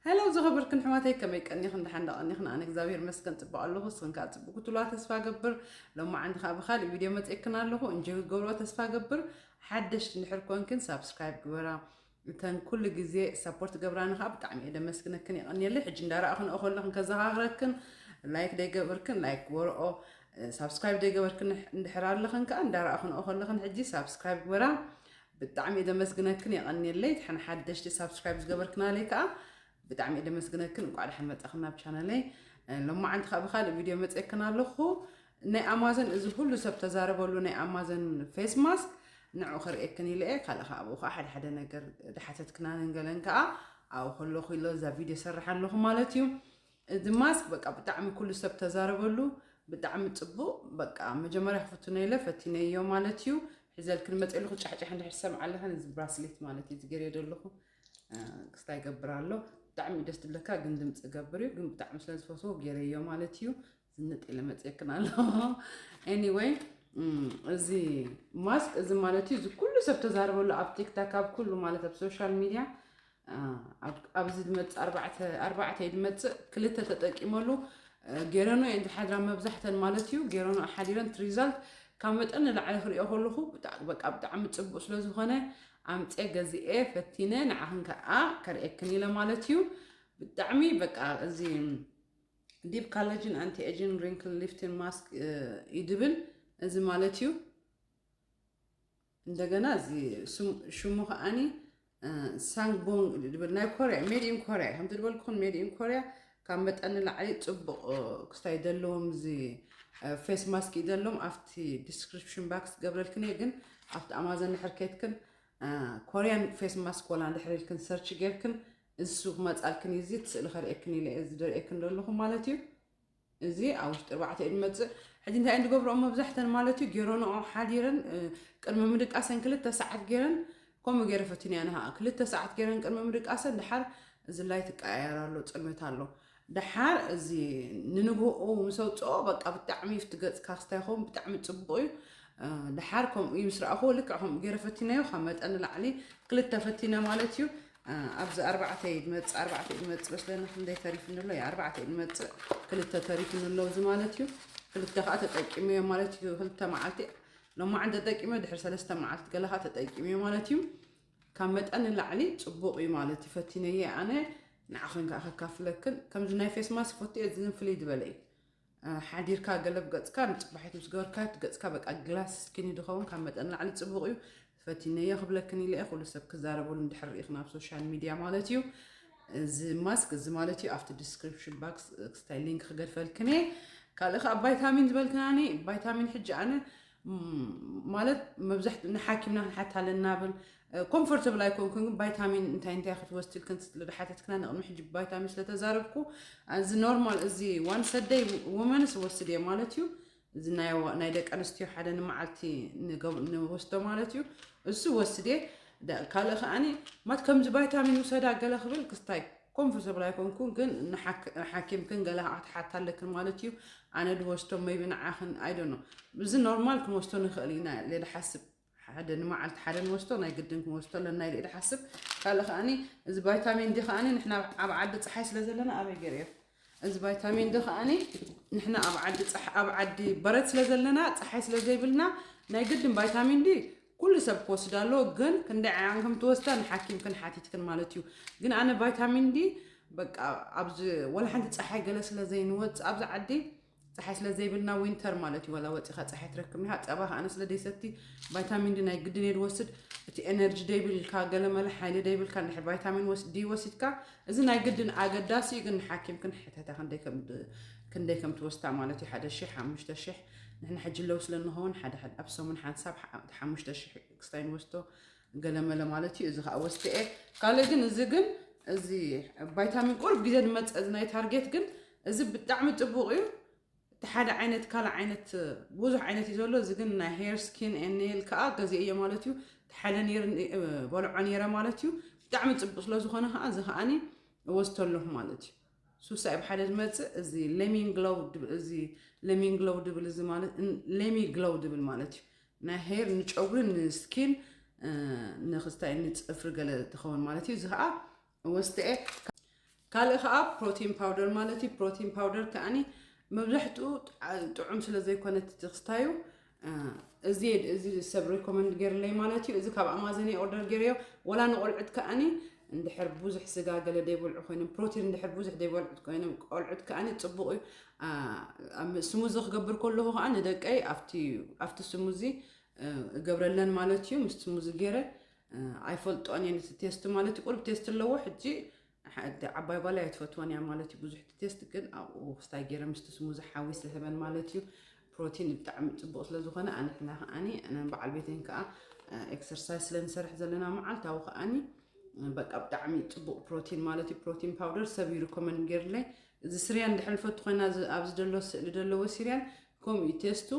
ሄሎ ዝኸበርክን ኣሕዋተይ፣ ከመይ ቀኒኽን? ደሓን ዶ ቀኒኽን? ኣነ እግዚኣብሔር ይመስገን ጽቡቕ ኣለኹ። ንስኽን ከኣ ጽቡቕ ክትብልዋ ተስፋ እገብር። ሎማዓንቲ ከኣ ብኻልእ ቪድዮ መጺኤክን ኣለኹ። እንጆይ ክትገብርዎ ተስፋ እገብር። ሓደሽቲ እንድሕር ኮንክን ሳብስክራይብ ግበራ። እተን ኩሉ ግዜ ሰፖርት ገብራኒ ከኣ ብጣዕሚ እየ ደመስግነክን የቐንየለይ። ሕጂ እንዳረኣኽንኦ ከለኽን ከዘኻኽረክን፣ ላይክ ደይገበርክን ላይክ ግበርኦ። ሳብስክራይብ ደይገበርክን እንድሕር ኣለኽን ከኣ እንዳረኣኽንኦ ከለኽን ሕጂ ሳብስክራይብ ግበራ። ብጣዕሚ እየ ደመስግነክን የቐንየለይ። እተን ሓደሽቲ ሳብስክራይብ ዝገበርክናለይ ከኣ ብጣዕሚ እየ ደመስግነክን። እንቋዕ ደሓን መጻኽን ናብ ቻነለይ። ሎማዓንቲ ከኣ ብኻልእ ቪድዮ መጺኤክን ኣለኹ። ናይ ኣማዞን እዚ ኩሉ ሰብ ተዛረበሉ ናይ ኣማዞን ፌስ ማስክ ንዑ ከርእየክን ኢለ እየ። ካልእ ከኣ ኣብኡ ከኣ ሓደ ሓደ ነገር ድሓተትክናንን ገለን ከኣ ኣብኡ ከለኹ ኢለ እዛ ቪድዮ ሰርሕ ኣለኹ ማለት እዩ። እዚ ማስክ በቃ ብጣዕሚ ኩሉ ሰብ ተዛረበሉ፣ ብጣዕሚ ጽቡቕ። በቃ መጀመርያ ክፍትኖ ኢለ ፈቲነዮ ማለት እዩ። ሒዘልክን መጽእ ኣለኹ። ጫሕጫሕ እንድሕር ሰምዓ ኣለኽን፣ እዚ ብራስሌት ማለት እዩ፣ እዚ ገይረዮ ዘለኹ፣ እ፣ ክስታይ ይገብር ኣሎ። ብጣዕሚ ደስ ትብለካ፣ ግን ድምፂ ገብር እዩ። ግን ብጣዕሚ ስለ ዝፈትዎ ገይረዮ ማለት እዩ። ዝንጥ ኢለ መጽኤክን ኣለኹ። ኤኒወይ፣ እም፣ እዚ ማስክ እዚ ማለት እዩ፣ እዚ ኩሉ ሰብ ተዛረበሉ ኣብ ቲክታክ፣ ኣብ ኩሉ ማለት ኣብ ሶሻል ሚድያ፣ አ፣ ኣብ-፣ ኣብዚ ዝመጽእ ኣርባዕተ፣ ኣርባዕተ እዩ ዝመጽእ፣ ክልተ ተጠቂመሉ፣ እ፣ ገይረኖ እየን ዝሓድራ መብዛሕተን ማለት እዩ። ገይረኖ ሓዲረን፣ እቲ ሪዛልት ካብ መጠን ንላዕሊ ክሪኦ ከለኹ ብጣ-፣ በቃ ብጣዕሚ ጽቡቕ ስለ ዝኾነ ኣምጽኤ ገዚኤ ፈቲነ ንዓኽን ከኣ ከርእየክን ኢለ ማለት እዩ። ብጣዕሚ በቃ እዚ ዲፕ ካላጅን ኣንቲ ኤጂን ሪንክል ሊፍቲን ማስክ፣ እ፣ እዩ ድብል። እዚ ማለት እዩ። እንደገና እዚ ስም-፣ ሽሙ ከኣኒ፣ እ፣ ሳንግቦንግ ድብል ናይ ኮርያ፣ ሜድ ኢን ኮርያ። ከምቲ ድበልኩኹን ሜድ ኢን ኮርያ ካብ መጠን ንላዕሊ ጽቡቕ፣ እ፣ ክስታይ ዘለዎም እዚ፣ እ፣ ፌስ ማስክ እዩ ዘለዎም። ኣብቲ ዲስክሪፕሽን ባክስ ገብረልክን እየ፣ ግን ኣብቲ ኣማዞን ድሕር ኬድክን፣ እ፣ ኮርያን ፌስ ማስክ ወላ እንድሕር ኢልክን ሰርች ጌርክን እሱ ክመጻልክን እዩ። እዚ እቲ ስእሊ ከርእየክን ኢለ እየ እዚ ደርእየክን ዘለኹ ማለት እዩ። እዚ ኣብ ውሽጢ ኣርባዕተ እዩ ዝመጽእ። ሕጂ እንታይ እየን ዝገብርኦ መብዛሕተን ማለት እዩ፣ ገይረንኦ ሓዲረን፣ እ፣ ቅድሚ ምድቃሰን ክልተ ሰዓት ገይረን፣ ከምኡ ገይረ ፈቲነያ ንሃ። ክልተ ሰዓት ገይረን ቅድሚ ምድቃሰን፣ ደሓር እዚ ላይት ይቀያየር ኣሎ፣ ጽልመት ኣሎ። ደሓር እዚ ንንግሆኡ ምስ ኣውጽኦ፣ በቃ ብጣዕሚ ኣብቲ ገጽካ ክስታይ ይኸውን፣ ብጣዕሚ ጽቡቕ እዩ። እ፣ ደሓር ከምኡ እዩ ምስ ረኣኽዎ፣ ልክዕ ከምኡ ገይረ ፈቲነዮ፣ ካብ መጠን ንላዕሊ ክልተ ፈቲነ ማለት እዩ። እ፣ ኣብዚ ኣርባዕተ እዩ ዝመጽእ፣ ኣርባዕተ እዩ ዝመጽእ መስለኒ። ክንደይ ተሪፉኒ ኣሎ? ያ፣ ኣርባዕተ እዩ ዝመጽእ፣ ክልተ ተሪፉኒ ኣሎ፣ እዚ ማለት እዩ። ክልተ ከኣ ተጠቂመዮ ማለት እዩ፣ ክልተ መዓልቲ። ሎማዓንቲ ተጠቂመዮ፣ ድሕሪ ሰለስተ መዓልቲ ገለ ከኣ ተጠቂመዮ ማለት እዩ። ካብ መጠን ንላዕሊ ጽቡቕ እዩ ማለት እዩ። ፈቲነየ ኣነ፣ ንዓኽን ከኣ ከካፍለክን። ከምዚ ናይ ፌስ ማስክ ፈትየ፣ እዚ ግን ፍልይ ዝበለ እዩ። እ፣ ሓዲርካ ገለ ብገጽካ ንጽባሒት ምስ ገበርካዮ፣ እቲ ገጽካ በቃ ግላስ ስኪን እዩ ዝኸውን፣ ካብ መጠን ንላዕሊ ጽቡቕ እዩ። ፈቲነዮ ክብለክን ኢለ እየ፣ ኩሉ ሰብ ክዛረበሉ እንድሕር ርኢኽን ኣብ ሶሻል ሚድያ ማለት እዩ። እዚ ማስክ እዚ ማለት እዩ፣ ኣብቲ ዲስክሪፕሽን ባክስ ክስታይ ሊንክ ክገድፈልክን እየ። ካልእ ከኣ ቫይታሚን ዝበልክናኒ፣ ቫይታሚን ሕጂ ኣነ፣ ም-፣ ማለት መብዛሕትኡ ንሓኪምና ክንሓታ ኣለና ብል፣ እ፣ ኮምፎርተብል ኣይኮንኩን፣ ግን ቫይታሚን እንታይ እንታይ ክትወስድ ኢልክን ስለ ዝሓተትክና ንቕድሚ ሕጂ ቫይታሚን ስለ ተዛረብኩ፣ እዚ ኖርማል፣ እዚ ዋንስ አ ደይ ውመንስ ወስድ እየ ማለት እዩ። እዚ ናይ ዋ-፣ ናይ ደቂ ኣንስትዮ ሓደ ንመዓልቲ ንገብ-፣ ንወስዶ ማለት እዩ። እሱ ወስድ እየ። ደ-፣ ካልእ ከኣኒ ማት ከምዚ ቫይታሚን ውሰዳ ገለ ክብል ክስታይ ኮምፎርተብል ኣይኮንኩን፣ ግን ንሓክ-፣ ንሓኪምክን ገለ ክትሓታ ኣለክን ማለት እዩ። ኣነ ድወስዶ maybe ንዓኽን፣ I don't know። እዚ ኖርማል ክንወስዶ ንኽእል ኢና ኢለ ድሓስብ። ሓደ ንመዓልቲ ሓደ ንወስዶ፣ ናይ ግድን ክንወስዶ ኣለና ኢለ ድሓስብ። ካልእ ከኣኒ፣ እዚ ቫይታሚን ዲ ከኣኒ ንሕና ኣብ ዓዲ ጸሓይ ስለ ዘለና ኣበይ ገይረዮ? እዚ ቫይታሚን ዲ ከኣኒ ንሕና ኣብ ዓዲ ጸሓ-፣ ኣብ ዓዲ በረድ ስለ ዘለና፣ ጸሓይ ስለ ዘይብልና፣ ናይ ግድን ቫይታሚን ዲ ኩሉ ሰብ ክወስድ ኣለዎ። ግን ክንደይ ዓቐን ከም ትወስዳ ንሓኪምክን ሓቲትክን ማለት እዩ። ግን ኣነ ቫይታሚን ዲ በቃ ኣብዚ ወላ ሓንቲ ጸሓይ ገለ ስለ ዘይንወጽእ ኣብዚ ዓዲ፣ ጸሓይ ስለ ዘይብልና ዊንተር ማለት እዩ፣ ዋላ ወጺኻ ጸሓይ ትረክብ እንዲኻ። ጸባ ከኣ ኣነ ስለ ደይሰቲ ቫይታሚን ዲ ናይ ግድን እየ ድወስድ። እቲ ኤነርጂ ደይብልካ፣ ገለ መለ ሓይሊ ደይብልካ እንድሕር ቫይታሚን ወስ-፣ ዲ ወሲድካ፣ እዚ ናይ ግድን ኣገዳሲ እዩ። ግን ንሓኪምክን ሕተታ ክንደይ ከም ድ-፣ ክንደይ ከም ትወስዳ ማለት እዩ። ሓደ ሺሕ፣ ሓሙሽተ ሺሕ፣ ንሕና ሕጂ ለው ስለ እንኸውን ሓደ ሓደ ኣብ ሰሙን ሓንሳብ ሓ-፣ ሓሙሽተ ሺሕ ክስታይ ንወስዶ ገለ መለ ማለት እዩ። እዚ ከኣ ወስደ እየ። ካልእ ግን እዚ ግን እዚ ቫይታሚን ቁሩብ ግዜ ዝመጽእ እዚ ናይ ታርጌት ግን እዚ ብጣዕሚ ጽቡቕ እዩ። እቲ ሓደ ዓይነት ካልእ ዓይነት ብዙሕ ዓይነት እዩ ዘሎ። እዚ ግን ናይ ሄር ስኪን ኤን ኔል ከኣ ገዚኤዮ ማለት እዩ። እቲ ሓደ ነይሩ እ፣ በልዖ ነይረ ማለት እዩ። ብጣዕሚ ጽቡቕ ስለ ዝኾነ ከኣ እዚ ከኣኒ እወስዶ ኣለኹ ማለት እዩ። ሱሳ እዩ ብሓደ ዝመጽእ። እዚ ሌሚን ግሎው ድብ-፣ እዚ ሌሚን ግሎው ድብል እዚ ማለት ን-፣ ሌሚ ግሎው ድብል ማለት እዩ። ናይ ሄር ንጨጉሪ ንስኪን፣ እ፣ ንክስታይ ንጽፍሪ ገለ ትኸውን ማለት እዩ። እዚ ከኣ ወስተ እየ። ካልእ ከዓ ፕሮቲን ፓውደር ማለት እዩ። ፕሮቲን ፓውደር ከዓኒ መብዛሕትኡ ጥዑም ስለ ዘይኮነ እቲ ክስታዩ፣ እዚ ሰብ ሪኮመንድ ገይርለይ ማለት እዩ። እዚ ካብ ኣማዘን ኦርደር ገይረዮ። ወላ ንቆልዑት ከዓኒ እንድሕር ብዙሕ ስጋ ገለ ዘይበልዑ ኮይኖም፣ ፕሮቲን እንድሕር ብዙሕ ዘይበልዑት ኮይኖም፣ ቆልዑት ከዓኒ ፅቡቅ እዩ። ስሙዚ ክገብር ከለኹ ከዓ ንደቀይ ኣብቲ ስሙዚ እገብረለን ማለት እዩ። ምስ ስሙዚ ገይረ ኣይፈልጦን እየ ነቲ ቴስት ማለት እዩ። ቁሩብ ቴስት ኣለዎ። ሕጂ ዓባይ ጓል ኣይትፈትወን እያ ማለት እዩ። ብዙሕ ቴስት ግን ኣብኡ ክስታይ ገይረ ምስቲ ስሙዚ ሓዊስ ዝህበን ማለት እዩ። ፕሮቲን ብጣዕሚ ፅቡቅ ስለዝኾነ ኣንሕና ከዓኒ ኣነን በዓል ቤተይን ከዓ ኤክሰርሳይዝ ስለንሰርሕ ዘለና መዓልታዊ ከዓኒ በቃ ብጣዕሚ ፅቡቅ ፕሮቲን ማለት እዩ። ፕሮቲን ፓውደር ሰብ እዩ ሪኮመንድ ገይርለይ። እዚ ስሪያን ድሕር ንፈቱ ኮይና ኣብዚ ደሎ ስእሊ ዘለዎ ስሪያን ከምኡ እዩ ቴስቱ።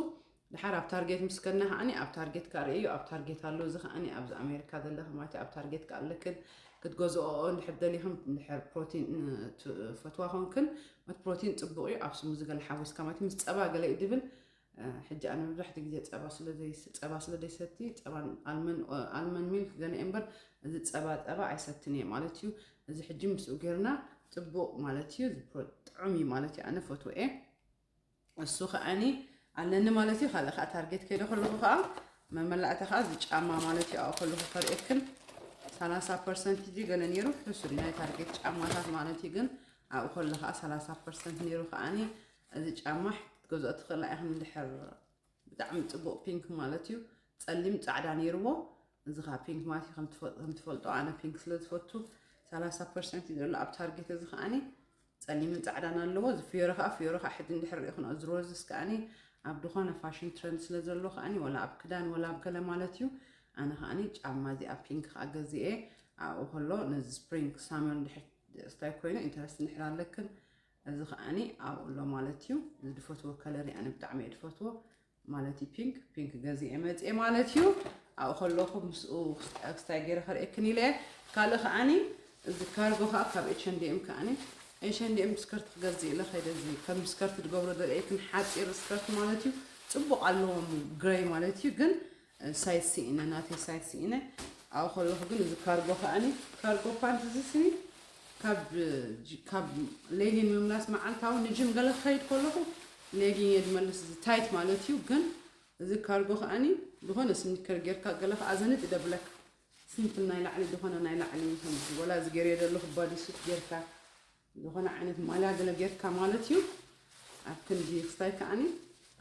ድሓር ኣብ ታርጌት ምስ ከድና ከዓኒ ኣብ ታርጌት ከኣ ርእዩ፣ ኣብ ታርጌት ኣሎ። እዚ ከዓኒ ኣብዚ ኣሜሪካ ዘለኺ ማለት እዩ፣ ኣብ ታርጌት ከኣ ኣለክን ክትገዝኦኦ እንድሕር ደሊኽን፣ እንድሕር ፕሮቲን ትፈትዋ ኮንክን፣ እቲ ፕሮቲን ጽቡቕ እዩ። ኣብ ስሙዚ ገለ ሓዊስካ ማለት እዩ፣ ምስ ጸባ ገለ እዩ ድብል። ሕጂ ኣነ መብዛሕትኡ ግዜ ጸባ ስለ ዘይስ-፣ ጸባ ስለ ዘይሰቲ፣ ጸባን ኣልመን-፣ ኣልመን ሚልክ ገለ እምበር፣ እዚ ጸባ ጸባ ኣይሰትን እየ ማለት እዩ። እዚ ሕጂ ምስኡ ጌርና ጽቡቕ ማለት እዩ፣ እዚ ፕሮ-፣ ጥዑም እዩ ማለት እዩ፣ ኣነ ፈትወ እየ። እሱ ከዓኒ ኣለኒ ማለት እዩ። ካልእ ከዓ ታርጌት ከይደ ከለኹ ከዓ መመላእታ ከዓ እዚ ጫማ ማለት እዩ። ኣብኡ ከለኹ ከርእየክን ሰላሳ ፐርሰንት እዩ ገለ ነይሩ። ሕሱር ናይ ታርጌት ጫማታት ማለት እዩ። ግን ኣብኡ ከሎ ከዓ ሰላሳ ፐርሰንት ነይሩ። ከዓኒ እዚ ጫማ ክትገዝኦ ትኽእላ ኢኽን እንድሕር ብጣዕሚ ጽቡቕ ፒንክ ማለት እዩ። ጸሊም ጻዕዳ ነይርዎ። እዚ ከዓ ፒንክ ማለት እዩ። ከም ትፈ-፣ ከም ትፈልጦ ኣነ ፒንክ ስለ ዝፈቱ ሰላሳ ፐርሰንት እዩ ዘሎ ኣብ ታርጌት። እዚ ከዓኒ ጸሊምን ጻዕዳን ኣለዎ። እዚ ፍዮሪ ከዓ፣ ፍዮሪ ከዓ ሕጂ እንድሕር ርኢኹን፣ እዚ ሮዝስ ከዓኒ ኣብ ዝኾነ ፋሽን ትረንድ ስለ ዘሎ ከዓኒ፣ ወላ ኣብ ክዳን፣ ወላ ኣብ ገለ ማለት እዩ። ኣነ ከዓኒ ጫማ እዚኣ ፒንክ ከዓ ገዚኤ፣ ኣብኡ ከሎ ነዚ ስፕሪንግ ሳመር እንድሕር ስታይ ኮይኑ ኢንተረስት እንድሕር ኣለክን፣ እዚ ከዓኒ ኣብኡ ኣሎ ማለት እዩ። እዚ ድፈትዎ ከለር እዩ፣ ኣነ ብጣዕሚ እየ ድፈትዎ። ማለት እዩ ፒንክ፣ ፒንክ ገዚኤ መፅኤ ማለት እዩ። ኣብኡ ከለኹ ምስኡ ክስታይ ገይረ ከርእየክን ኢለ እየ። ካልእ ከዓኒ እዚ ካርጎ ከዓ ካብ ኤች ኤንድ ኤም ከዓኒ፣ ኤች ኤንድ ኤም ስከርት ክገዝእ ኢለ ከይደ፣ እዚ ከም ስከርት ዝገብሮ ዘርእየክን ሓፂር ስከርት ማለት እዩ። ፅቡቕ ኣለዎም ግረይ ማለት እዩ፣ ግን ሳይዝ ስኢነ፣ ናተይ ሳይዝ ስኢነ። ኣብኡ ከለኹ ግን እዚ ካርጎ ከዓኒ፣ ካርጎ ፓንት እዚ ስኒ ካብ፣ ካብ ሌጊን ምምላስ መዓልታዊ ንጅም ገለ ክኸይድ ከለኹ ሌጊን እየ ዝመልስ፣ እዚ ታይት ማለት እዩ። ግን እዚ ካርጎ ከዓኒ ዝኾነ ስኒከር ጌርካ ገለ ከዓ ዘንጥ ይደብለካ። ሲምፕል ናይ ላዕሊ፣ ዝኾነ ናይ ላዕሊ ከምዚ፣ ወላ እዚ ገይረዮ ዘለኹ ባዲ ሱት ጌርካ፣ ዝኾነ ዓይነት ማልያ ገለ ጌርካ ማለት እዩ። ኣብ ክንዲ ክስታይ ከዓኒ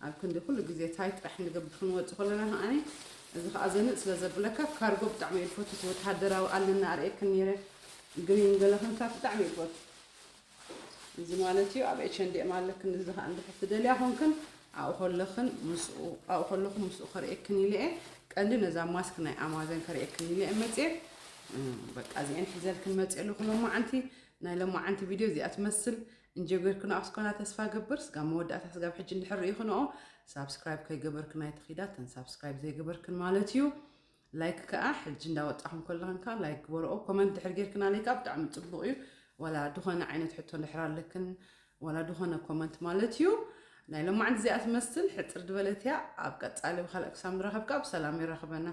ኣብ ክንዲ ኩሉ ግዜ ታይት ጥራሕ ንገብር ክንወጽእ ከለና ከዓኒ፣ እዚ ከዓ ዘንጥ ስለ ዘብለካ፣ ካርጎ ብጣዕሚ እየ ዝፈቱ። እቲ ወተሃደራዊ ኣለና ኣርእየክን ነይረ፣ ግሪን ገለ ክንካ ብጣዕሚ እየ ዝፈቱ። እዚ ማለት እዩ ኣብ ኤች ኤንድ ኤም ኣለክን፣ እዚ ከዓ እንድሕር ትደልያ ኮንክን ኣብኡ ከለኽን ምስኡ፣ ኣብኡ ከለኹ ምስኡ ከርእየክን ኢለ እየ። ቀንዲ ነዛ ማስክ ናይ ኣማዘን ከርእየክን ኢለ እየ መፅየ። እም፣ በቃ እዚአን ሒዘልክን መፅየ ኣለኹ ሎማዓንቲ። ናይ ሎማዓንቲ ቪድዮ እዚኣ ትመስል። እንጆ ጌርክንኦ ኣስኮና ተስፋ ገብር። ስጋብ መወዳእታ ስጋብ ሕጂ እንድሕር ርኢኽንኦ፣ ሳብስክራይብ ከይገበርክን ኣይትኺዳ፣ ተን ሳብስክራይብ ዘይገበርክን ማለት እዩ። ላይክ ከኣ ሕጂ እንዳወጻኹም ከለኽን ከኣ ላይክ ግበርኦ። ኮመንት ድሕር ጌርክናለይ ከኣ ብጣዕሚ ጽቡቕ እዩ። ወላ ድኾነ ዓይነት ሕቶ እንድሕር ኣለክን፣ ወላ ድኾነ ኮመንት ማለት እዩ። ናይ ሎማዓንቲ እዚኣ ትመስል ሕጽር ዝበለት እያ። ኣብ ቀጻሊ ብኻልእ ክሳብ ንራኸብ ከኣ ብሰላም የራኽበና።